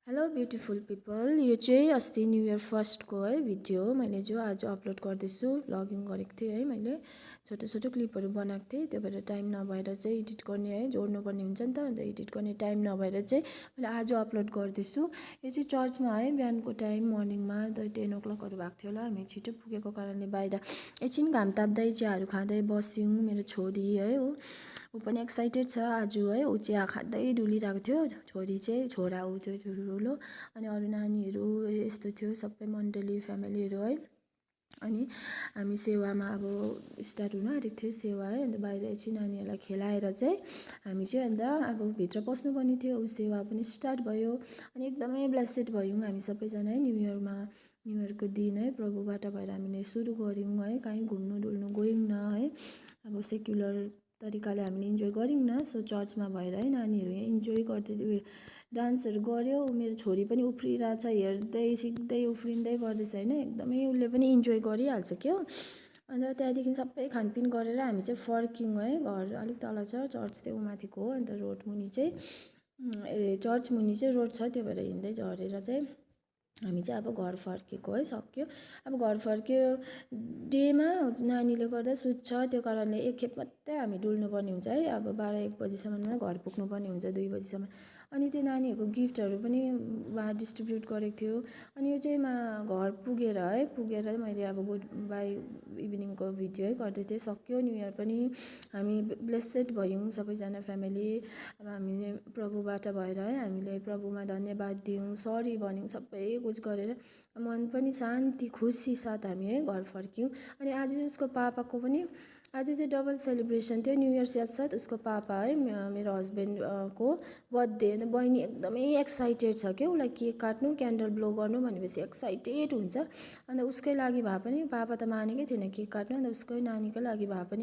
Hello beautiful people, यो चाहिँ अस्ति न्यू इयर फर्स्टको है भिडियो हो। मैले जो आज अपलोड गर्दैछु, भ्लगिङ गरेको थिएँ है। मैले छोटो छोटो क्लिपहरू बनाएको थिएँ, त्यो भएर टाइम नभएर चाहिँ एडिट गर्ने है जोड्नुपर्ने हुन्छ नि त, अन्त एडिट गर्ने टाइम नभएर चाहिँ मैले आज अपलोड गर्दैछु। यो चाहिँ चर्चमा है, बिहानको टाइम मर्निङमा 10 o'clockहरू भएको थियो होला। हामी छिटो पुगेको कारणले बाहिर एकछिन घाम ताप्दै चियाहरू खाँदै बस्यौँ। मेरो छोरी है ऊ पनि एक्साइटेड छ आज है। ऊ चिया खाँदै डुलिरहेको थियो। छोरी चाहिँ छोरा ऊ त्यो ठुलो, अनि अरू नानीहरू यस्तो थियो, सबै मण्डली फ्यामिलीहरू है। अनि हामी सेवामा अब स्टार्ट हुन आँटेको थियो सेवा है। अन्त बाहिर एकछिन नानीहरूलाई खेलाएर चाहिँ हामी चाहिँ अन्त अब भित्र पस्नुपर्ने थियो। ऊ सेवा पनि स्टार्ट भयो अनि एकदमै ब्लेसेड भयौँ हामी सबैजना है। न्यू इयरको दिन है प्रभुबाट भएर हामीले सुरु गऱ्यौँ है। कहीँ घुम्नु डुल्नु गयौँ न है, अब सेक्युलर तरिकाले हामीले इन्जोय गऱ्यौँ न। सो चर्चमा भएर है नानीहरू यहाँ इन्जोय गर्दै उयो डान्सहरू गर्यो। मेरो छोरी पनि उफ्रिरहेछ, हेर्दै सिक्दै उफ्रिँदै गर्दैछ होइन। एकदमै उसले पनि इन्जोय गरिहाल्छ क्या। अन्त त्यहाँदेखि सबै खानपिन गरेर हामी चाहिँ फर्क्यौँ है। घर अलिक तल छ, चर्च चाहिँ माथिको हो। अन्त रोड मुनि चाहिँ चर्च मुनि चाहिँ रोड छ, त्यो भएर हिँड्दै झरेर चाहिँ हामी चाहिँ अब घर फर्केको है। सक्यो अब घर फर्क्यो। डेमा नानीले गर्दा सुत्छ, त्यो कारणले एकखेप मात्रै हामी डुल्नुपर्ने हुन्छ है। अब 12-1 बजीसम्ममा घर पुग्नुपर्ने हुन्छ, 2 बजीसम्म। अनि त्यो नानीहरूको गिफ्टहरू पनि उहाँ डिस्ट्रिब्युट गरेको थियो। अनि यो चाहिँ घर पुगेर मैले अब गुड बाई इभिनिङको भिडियो है गर्दै थिएँ। सक्यो न्यू इयर पनि, हामी ब्लेसेड भयौँ सबैजना फ्यामिली। अब हामीले प्रभुबाट भएर है हामीले प्रभुमा धन्यवाद दियौँ, सरी भन्यौँ, सबै कुछ गरेर मन पनि शान्ति खुसी साथ हामी है घर फर्क्यौँ। अनि आज उसको पापाको पनि आज चाहिँ डबल सेलिब्रेसन थियो। न्यू इयर साथसाथ उसको पापा है मेरो हस्बेन्डको बर्थडे। अन्त बहिनी एकदमै एक्साइटेड छ क्या, उसलाई केक काट्नु क्यान्डल ब्लो गर्नु भनेपछि एक्साइटेड हुन्छ। अन्त उसकै लागि भए पनि पापा त मानेकै थिएन केक काट्नु, अन्त उसकै नानीकै लागि भए पनि